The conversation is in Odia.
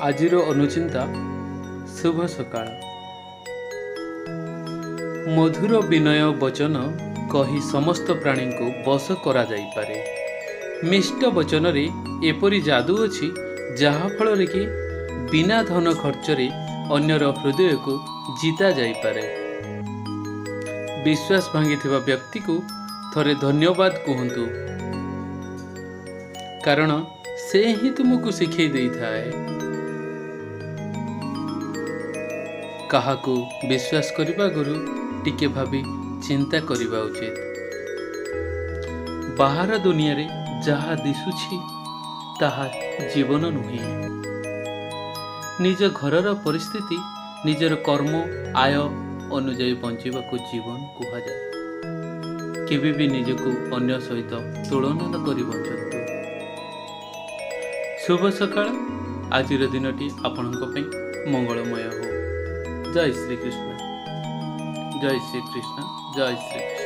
ଆଜିର ଅନୁଚିନ୍ତା। ଶୁଭ ସକାଳ। ମଧୁର ବିନୟ ବଚନ କହି ସମସ୍ତ ପ୍ରାଣୀଙ୍କୁ ବଶ କରାଯାଇପାରେ। ମିଷ୍ଟ ବଚନରେ ଏପରି ଯାଦୁ ଅଛି, ଯାହାଫଳରେ କି ବିନା ଧନ ଖର୍ଚ୍ଚରେ ଅନ୍ୟର ହୃଦୟକୁ ଜିତା ଯାଇପାରେ। ବିଶ୍ୱାସ ଭାଙ୍ଗିଥିବା ବ୍ୟକ୍ତିକୁ ଥରେ ଧନ୍ୟବାଦ କୁହନ୍ତୁ, କାରଣ ସେ ହିଁ ତୁମକୁ ଶିଖେଇ ଦେଇଥାଏ। କାହାକୁ ବିଶ୍ୱାସ କରିବା ଆଗରୁ ଟିକେ ଭାବି ଚିନ୍ତା କରିବା ଉଚିତ। ବାହାର ଦୁନିଆରେ ଯାହା ଦିଶୁଛି, ତାହା ଜୀବନ ନୁହେଁ। ନିଜ ଘରର ପରିସ୍ଥିତି, ନିଜର କର୍ମ, ଆୟ ଅନୁଯାୟୀ ବଞ୍ଚିବାକୁ ଜୀବନ କୁହାଯାଏ। କେବେ ବି ନିଜକୁ ଅନ୍ୟ ସହିତ ତୁଳନା ନ କରି ବଞ୍ଚନ୍ତୁ। ଶୁଭ ସକାଳ। ଆଜିର ଦିନଟି ଆପଣଙ୍କ ପାଇଁ ମଙ୍ଗଳମୟ ହଉ। ଜୟ ଶ୍ରୀକୃଷ୍ଣ, ଜୟ ଶ୍ରୀକୃଷ୍ଣ, ଜୟ ଶ୍ରୀକୃଷ୍ଣ।